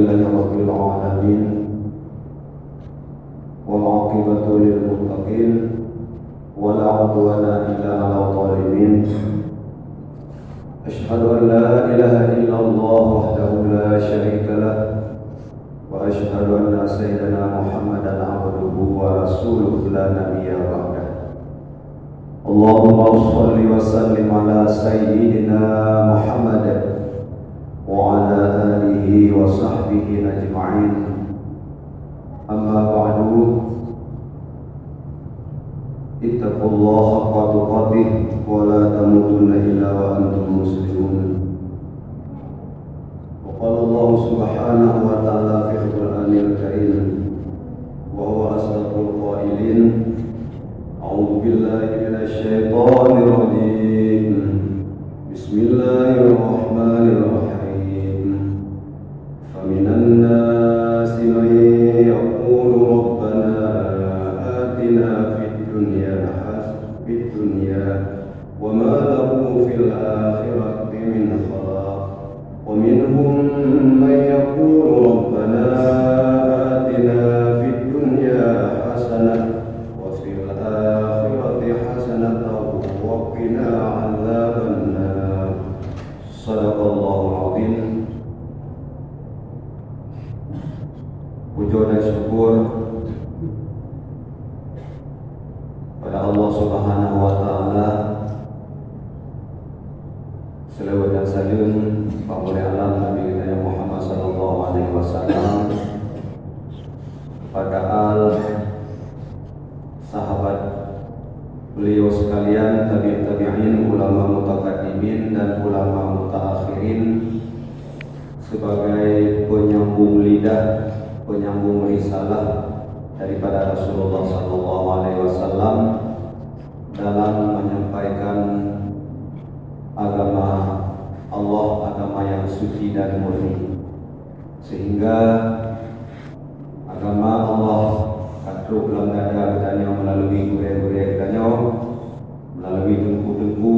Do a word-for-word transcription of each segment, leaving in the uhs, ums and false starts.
لله رب العالمين، والعاقبة للمتقين، ولا عدوان إلا على الظالمين. أشهد أن لا إله إلا الله وحده لا شريك له، وأشهد أن سيدنا محمدا عبده ورسوله لا نبي بعده. اللهم صل وسلم على سيدنا محمد وعلى آله وصحبه أجمعين. أما بعد، اتقوا الله حق تقاته ولا تموتن إلا وأنتم مسلمون. وقال الله سبحانه وتعالى في القرآن الكريم، وهو أصدق القائلين: أعوذ بالله من الشيطان الرجيم. بسم الله الرحمن الرحيم. فمن الناس من يقول ربنا آتنا في الدنيا حس-، في الدنيا وما له في الآخرة من خلاق. ومنهم من يقول ربنا آتنا في الدنيا حسنة وفي الآخرة حسنة وقنا عذاب النار. صدق الله العظيم. Puja dan syukur pada Allah Subhanahu wa Taala. Selawat dan saleuem bak Mulia Alam Nabi geutanyoe Muhammad sallallahu alaihi wasallam, pada al, sahabat beliau sekalian, tabi'ut tabi'in, ulama mutakaddimin dan ulama mutaakhirin, sebagai penyambung lidah, penyambung risalah daripada Rasulullah sallallahu alaihi wasallam dalam menyampaikan agama Allah, agama yang suci dan murni. Sehingga agama Allah ka trok lam dada geutanyoe meulalu gurée-gurée geutanyoe, meulalu teungku-teungku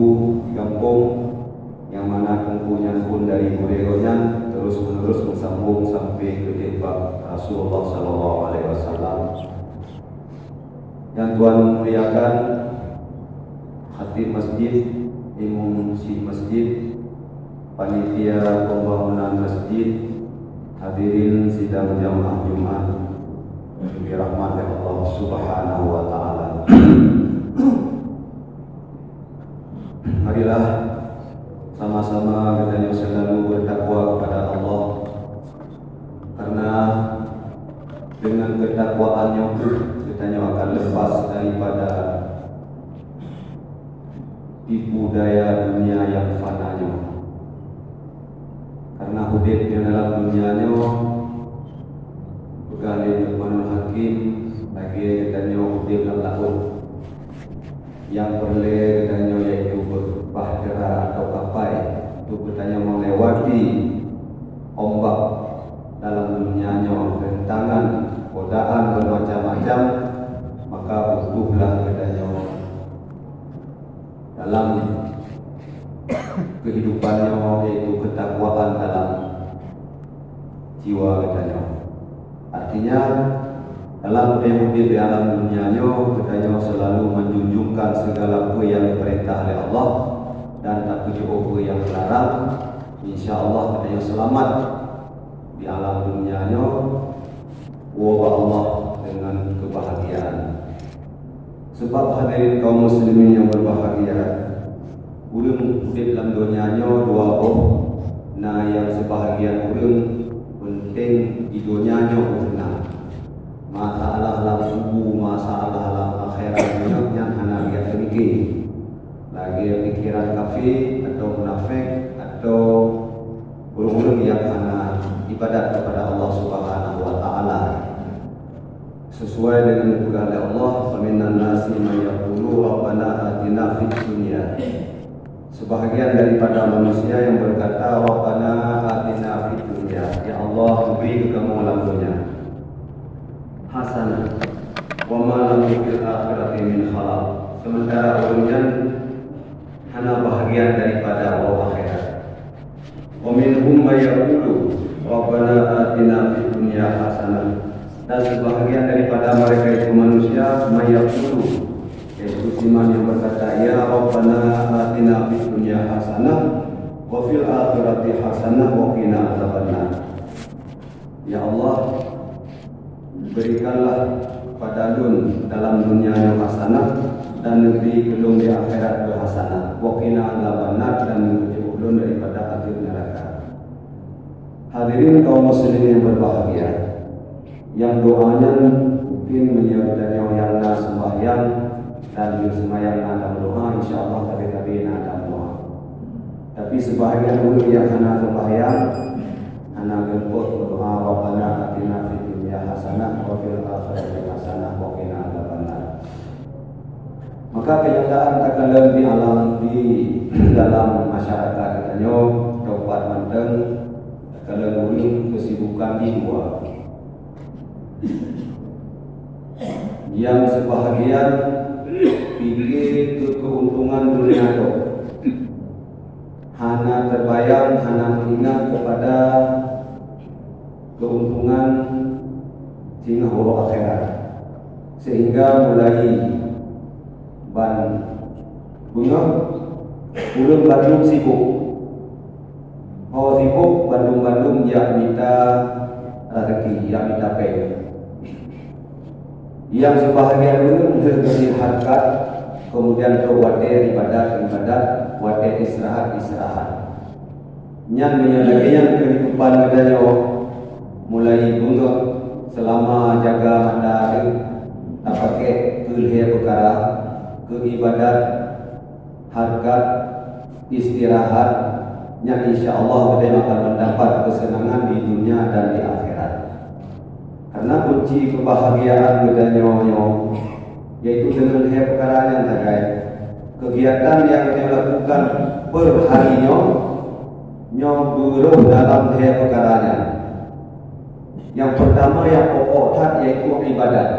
di gampông, nyang mana teungku nyan pun dari gurée gobnyan terus-menerus meusambong sampai keu bak Rasulullah sallallahu alaihi wasallam. Nyang Tuhan muliakan, khatib masjid, imum si masjid, panitia pembangunan masjid, hadirin sidang jamaah Jumat yang dirahmati Allah Subhanahu wa Taala. Marilah sama-sama geutanyoe selalu bertakwa kepada Allah, karena dengan ketakwaan nyoe geutanyoe akan lepas daripada tipu daya dunia yang fana nyoe. Karena udeb nyang dalam dunia nyoe, peugah lé Luqmanul Hakim, lagée geutanyoe udeb lam laôt. Nyang peureulée geutanyoe yaitu bahtera atau kapai untuk geutanyoe melewati ombak dalam dunia nyoe, rintangan, godaan bermacam-macam, maka butuhlah geutanyoe dalam kehidupan nyoe, yaitu ketakwaan dalam jiwa geutanyoe. Artinya, dalam udeb-udeb di alam dunia nyoe, geutanyoe selalu menjunjungkan segala peue nyang diperintah oleh Allah dan tapeujeuet peue nyang dilarang. Insya Allah, geutanyoe selamat di alam dunia nyoe, woe bak Allah dengan kebahagiaan. Sebab hadirin kaum muslimin yang berbahagia, ureuëng udeb lam donya nyoe dua boh, na nyang sibahagian ureuëng penting di donya nyoe beuteunak. Masalah lam kubu, masalah lam akhirat nyoe nyan hana geuteumiké. Lagée pikiran kafé atau munafék atau ureuëng-ureuëng nyang hana ibadat kepada Allah Subhanahu wa Taala. Sesuai dengan peugah lé Allah, "Faminan nasi man yaqulu rabbana atina fid dunya." Sebahagian daripada manusia yang berkata, "Rabbana atina fid dunya." Ya Allah, beri keu kamoe lam dunia hasanah. Wa ma lahu fil akhirati min khalaq. Sementara ureuëng nyan hana bahagian daripada uroe akhirat. Wa minhum may yaqulu, "Rabbana atina Dan sebahagian daripada mereka itu manusia, mayaqulu, yaitu siman yang berkata, "Ya Rabbana atina fid dunya hasanah, wa fil akhirati hasanah, wa qina adzabannar." Ya Allah, berikanlah pada lôn dalam dunia nyoe hasanah, dan neubri keu lôn di akhirat pih hasanah, wa qina adzabannar, dan neujok lôn daripada api neraka. Hadirin kaum muslimin yang berbahagia, nyang doa nyan mungkin meunyoe geutanyoe nyang na seumbahyang dan nyang seumbahyang na lam doa, insya Allah sabe-sabe na lam doa. Tapi sebahagian ureuëng nyang hana seumbahyang, hana geumpok doa, "Rabbana atina fid dunya hasanah wa fil akhirati hasanah wa qina adzabannar." Maka kenyataan takalon di alam, di dalam masyarakat geutanyoe, teupat mantong takalon ureuëng keusibukan di dua. Nyang sebahagian pike keu keuntungan dunia tok. Hana teubayang, hana meuingat kepada keuntungan singoh uroe akhirat. Sehingga mulai ban beungoh ureuëng bandum sibuk. Ho sibuk bandum-bandum jak mita rezeki, jak mita péng. Nyang sibahagian ureuëng lheueh geusihat hareukat, keumudian trok watée iébadat-iébadat, watée istirahat-istirahat. Nyan meunyoe lagée nyan keuhidupan geutanyoe, mulai beungoh seulama jaga matahari tapakék keu lhée peukara, keu iébadat, hareukat, istirahat, nyan insya Allah geutanyoe akan meudapat keuseunangan di dunia dan di akhirat. Karena kunci keubahagiaan geutanyoe nyoe, yaitu deungon lhée peukara nyang sagai. Keugiatan nyang geutanyoe lakukan per hari nyoe, nyoe beuroh dalam lhée peukara nyan. Nyang peurtama nyang pokok that yaitu iébadat.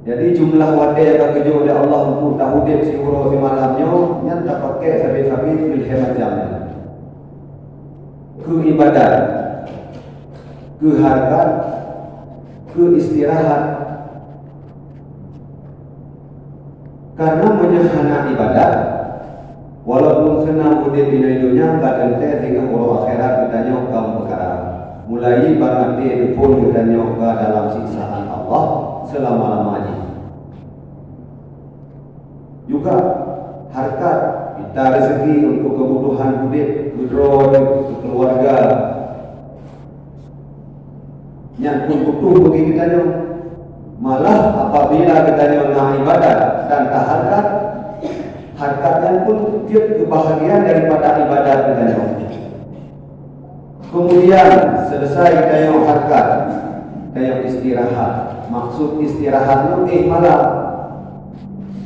Jadi jumlah watée nyang ka geujok lé Allah untuk taudeb siuroe simalam nyoe, nyan tapakék sabe-sabe keu lhée macam nyan. Keu iébadat, keu hareukat, keu istirahat. Karena meunyoe hana iébadat, walaupun seunang udeb di donya, ka teuntée singoh uroe akhirat geutanyoe ka meupeukara. Mulai ban maté teuphon geutanyoe ka dalam siksaan Allah seulama-lama jih. Juga hareukat, mita rezeki untuk keubutuhan udeb, keu droe, keu keuluwarga. Nyan pun butuh bagi geutanyoe. Malah apabila geutanyoe na iébadat dan tahareukat, hareukat nyan pun jeuet keu bahagian daripada iébadat geutanyoe. Keumudian, seuleusoe geutanyoe hareukat, geutanyoe istirahat. Maksud istirahat nyoe éh malam.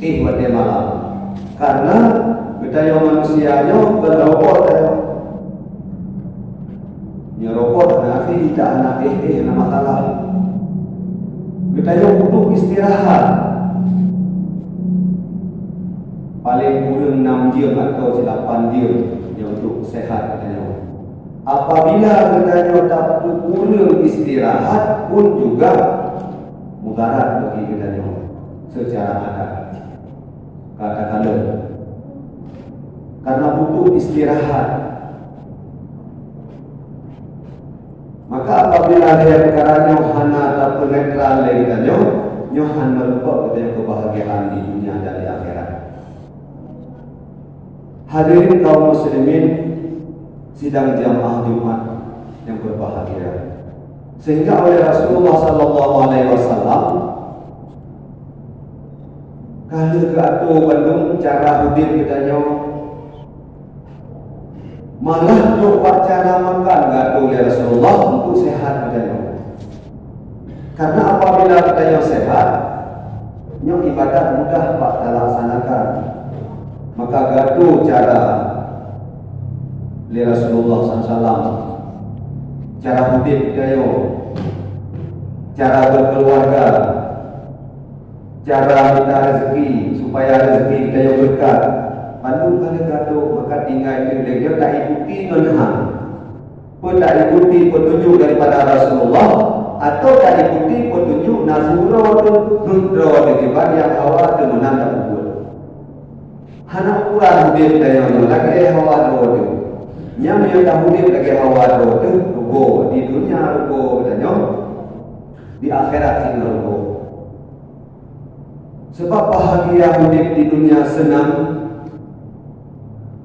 Éh watée malam. Karena geutanyoe manusia nyoe kon robot tanyoe. Nyoe robot hana até, hana éh-éh, hana masalah. Geutanyoe butuh istirahat. Paleng kureueng enam jeuem atawa silapan jeuem nyang untuk seuhat geutanyoe. Apabila geutanyoe tapeukureueng istirahat pun juga mudarat bagi geutanyoe seucara adat. Ka takalon. Karena butuh istirahat. Maka apabila lhée peukara nyoe hana tapeunetral lé geutanyoe, nyoe hana leupah geutanyoe keubahagiaan di dunia dan di akhirat. Hadirin kaum muslimin sidang jamaah Jumat yang berbahagia. Sehingga oleh Rasulullah sallallahu alaihi wasallam ka lheueh geuatur bandum cara udeb geutanyoe. Malah trok bak cara makan geuatur lé Rasulullah untuk sehat geutanyoe. Karena apabila geutanyoe sehat, nyoe iébadat mudah bak talaksanakan. Maka geuatur cara lé Rasulullah sallallahu alaihi wasallam, cara udeb geutanyoe, cara beukeuluwarga, cara mita rezeki supaya rezeki geutanyoe beureukat. Bandum ka lheueh geuatur, maka tinggai keu lé nyoe taikuti ngon hana. Peue taikuti peutunjuk daripada Rasulullah, atawa taikuti peutunjuk nafsu droe teuh, droe teuh kiban nyang hawa teuh meunan tapeubuet. Hana ukuran udeb tanyoe nyoe lagée hawa droe teuh. Nyang meunyoe taudeb lagée hawa droe teuh, rugoe di dunia, rugoe geutanyoe, di akhirat singoh rugoe. Sebab bahagia udeb di dunia seunang,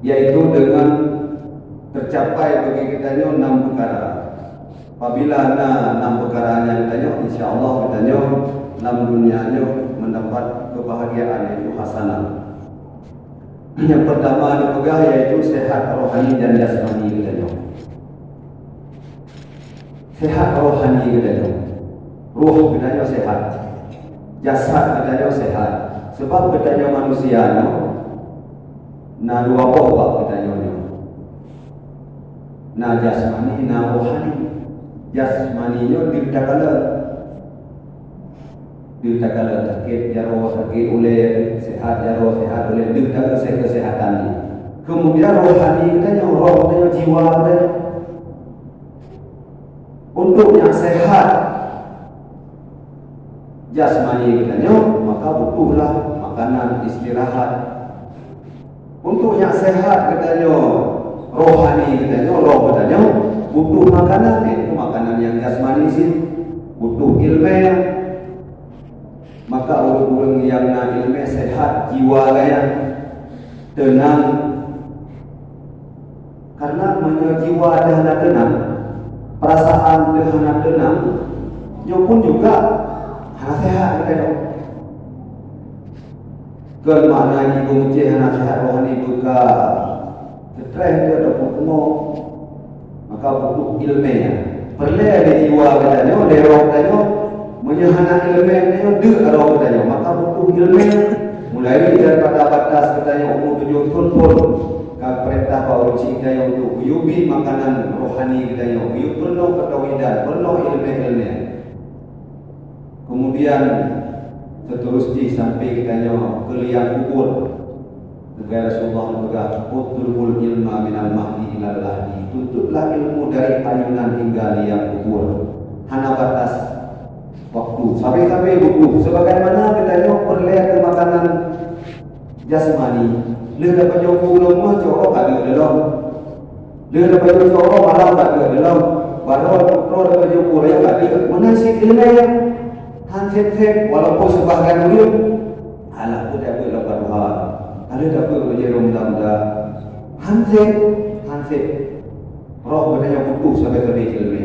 yaitu deungon teucapai bagi geutanyoe nam peukara. Apabila na nam peukara nyan geutanyoe, insya Allah geutanyoe lam dunia nyoe meudapat keubahagiaan, yaitu hasanah. Nyang peurtama neupeugah, yaitu sehat rohani dan jasmani geutanyoe. Sehat rohani geutanyoe. Roh geutanyoe sehat. Jasad geutanyoe sehat. Sebab geutanyoe manusia nyoe na dua boh bak geutanyoe nyoe. Na jasmani, na rohani. Jasmani nyoe deuh takalon. Deuh takalon sakét jaroe, sakét ulée, sehat jaroe, sehat ulée. Deuh takalon kesehatan nyoe. Kemudian rohani geutanyoe, roh geutanyoe, jiwa geutanyoe. Untuk nyang sehat jasmani geutanyoe, maka butuhlah makanan, istirahat. Untuk nyang sehat geutanyoe, rohani geutanyoe, roh geutanyoe, butuh makanan, yaitu makanan nyang jasmani cit, butuh ileumé. Maka ureuëng-ureuëng nyang na ileumé sehat jiwa geutanyoe, teunang. Karena meunyoe jiwa teuh hana teunang, perasaan teuh hana teunang, nyoe pun juga hana sehat geutanyoe. Kon makna jipeumucéh hana sehat rohani beuka stres teuh ataupun kumoh. Maka butuh ileumé. Peureulée lé jiwa geutanyoe, lé roh geutanyoe. Meunyoe hana ileumé geutanyoe, deuh roh geutanyoe, maka butuh ileumé. Mulai daripada batas geutanyoe umu tujoh thon phon, ka peurintah bak ureuëng syiek geutanyoe untuk geuyue bi makanan rohani geutanyoe, geuyue peurunoe keutauhidan, peurunoe ileumé-ileumé. Kemudian, seterus jih sampai geutanyoe keu liang kubur. Lagée Rasulullah neupeugah, "Utlubul ilma minal mahdi ilal lahdi." Tuntutlah ilmu dari ayunan hingga liang kubur. Hana batas waktu. Sabe-sabe butuh. Sebagaimana geutanyoe peureulée keu makanan jasmani, lheueh tapajoh ku lom meuh, cok rot ka deuek lom. Lheueh tapajoh cok rot malam ka deuek lom. Baroe putroe tapajoh ku rayek ka deuek. Meunan cit ileumé, han sép-sép, walaupun seubahgian ureuëng, alah, peue tabeuet lom ka tuha. Ka lheueh tabeuet bajée lom muda-muda. Han sép, han sép. Roh geutanyoe butuh sabe-sabe ileumé.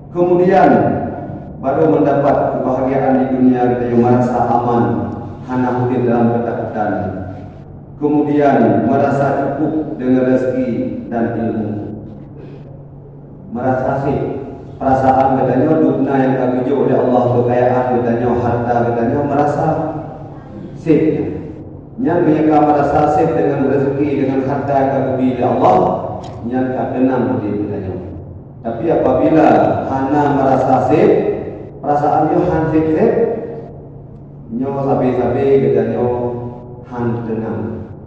Kemudian, baru mendapat kebahagiaan di dunia, geutanyoe merasa aman, hana udeb dalam ketakutan. Kemudian, merasa cukup dengan rezeki dan ilmu. Merasa sép. Perasaan geutanyoe dubna nyang ka geujok lé Allah, kekayaan geutanyoe, harta geutanyoe, merasa sép nyan. Nyan meunyoe ka merasa sép dengan rezeki, dengan harta nyang ka geubri lé Allah, nyan ka teunang udeb geutanyoe. Tapi apabila hana merasa sép, perasaan nyoe han sép-sép, nyoe sabe-sabe geutanyoe han teunang,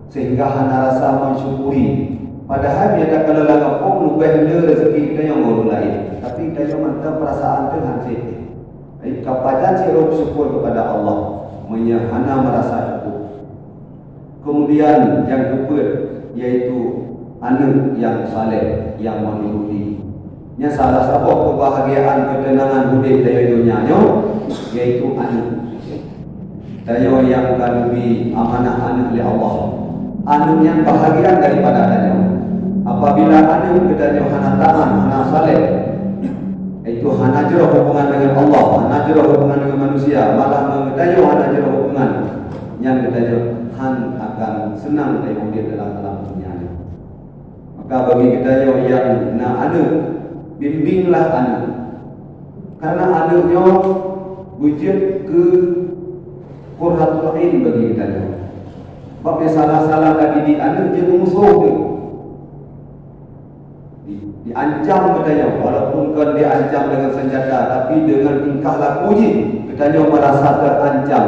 sehingga hana rasa mensyukuri. Padahai meunyoe takalon lam gampông leubeh le rezeki geutanyoe ngon ureuëng laén, tapi geutanyoe mantong perasaan teuh han sép. Jadi, kapajan cit rhot syukur kepada Allah meunyoe hana merasa cukup. Kemudian nyang keupeuet, yaitu aneuëk nyang saleh, nyang meunuruti. Nyan salah saboh keubahagiaan keuteunangan udeb tanyoe donya nyoe, yaitu aneuëk. Tanyoe nyang ka neubri amanah aneuëk lé Allah. Aneuëk nyan bahagian daripada tanyoe. Apabila aneuëk geutanyoe hana taat, hana saleh, yaitu hana jroh hubungan dengan Allah, hana jroh hubungan dengan manusia, malah ngon geutanyoe hana jroh hubungan, nyan geutanyoe han akan seunang tanyoe udeb dalam alam dunia nyoe. Maka bagi geutanyoe nyang na aneuëk, bimbinglah aneuëk. Karena aneuëk nyoe beujeuet keu qurratul ain bagi geutanyoe. Bak salah-salah ka didik aneuëk jeuet musoh teuh. Di-, diancam geutanyoe, walaupun kon diancam dengan senjata, tapi dengan tingkah laku jih geutanyoe merasa terancam.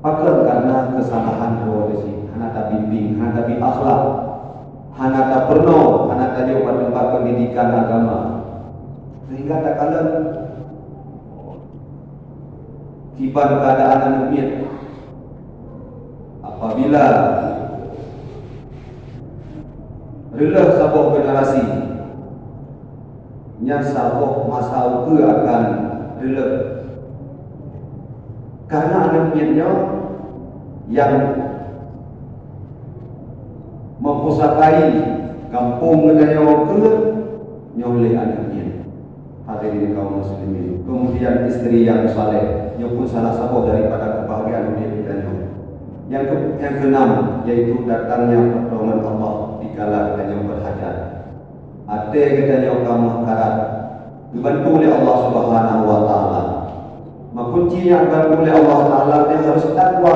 Pakon? Karena kesalahan droe teuh cit, hana tabimbing, hana tabi akhlak, hana tapeurunoe, hana tajok bak teumpat peundidikan agama, sehingga takalon kiban keuadaan aneuk miet. Apabila reuloh saboh generasi, nyan saboh masa ukeue akan reuloh. Karena aneuk miet nyoe nyang meupusakai gampông geutanyoe ukeue nyoe lé aneuk miet. Hadirin kaum muslimin, kemudian istri yang saleh, nyoe pun salah saboh daripada kebahagiaan udeb geutanyoe. Yang ke-, yang keenam, yaitu datangnya pertolongan Allah dikala geutanyoe berhajat. Até geutanyoe ka meukarat, geubantu lé Allah Subhanahu wa Taala. Meukunci nyang geubantu lé Allah Taala nyan harus takwa.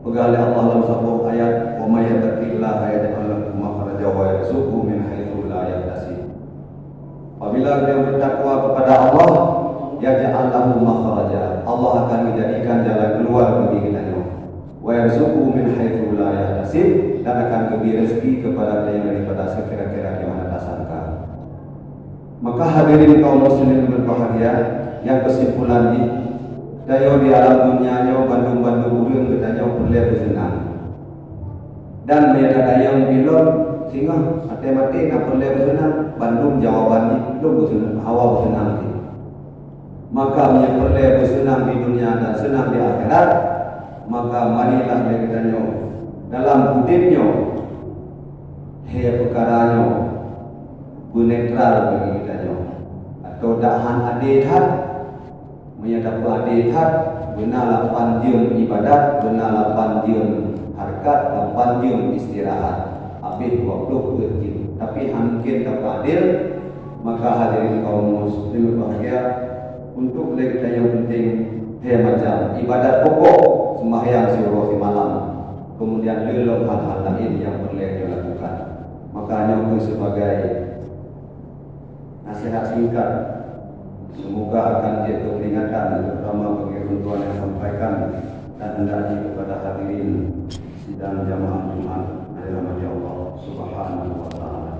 Peugah lé Allah lam saboh ayat, "Wa may yattaqillaha yaj'al lahu makhraja wa yarzuqhu min haitsu la yahtasib." Apabila geutanyoe bertakwa kepada Allah, yaj'al lahu makhraja. Allah akan menjadikan jalan keluar bagi geutanyoe. Wa yarzuqhu min haitsu la yahtasib, dan akan geubri rezeki kepada geutanyoe daripada sekira-kira nyang hana tasangka. Maka hadirin kaum muslimin berbahagia, nyang kesimpulan jih, tanyoe di alam dunia nyoe bandum-bandum ureueng geutanyoe peureulée beuseunang. Dan meunyoe tatanyong bilom singoh maté-maté na peureulée beuseunang, bandum jawaban jih lom beuseunang, hawa beuseunang jih. Maka meunyoe peureulée beuseunang di dunia dan seunang di akhirat, maka marilah lé geutanyoe dalam udeb nyoe, he peukara nyoe beunetral bagi geutanyoe, atau dak han adé that. Meunyoe tapeuadé that, beuna lapan jeuem ibadat, beuna lapan jeuem hareukat, lapan jeuem istirahat, habéh dua ploh peuet jeuem. Tapi han mungken tapeuadil, maka hadirin kaum muslimin bahagia, untuk lé geutanyoe penting he macam ibadat pokok, sembahyang siuroe simalam, kemudian lé lom hal-hal laén nyang peureulée geutanyoe lakukan. Maka nyoe kheueh sebagai nasihat singkat, semoga akan jeuet keu peringatan, terutama bagi ureueng tuan nyang sampaikan dan hendaknya kepada hadirin sidang jamaah Jumat yang dirahmati Allah Subhanahu wa Taala.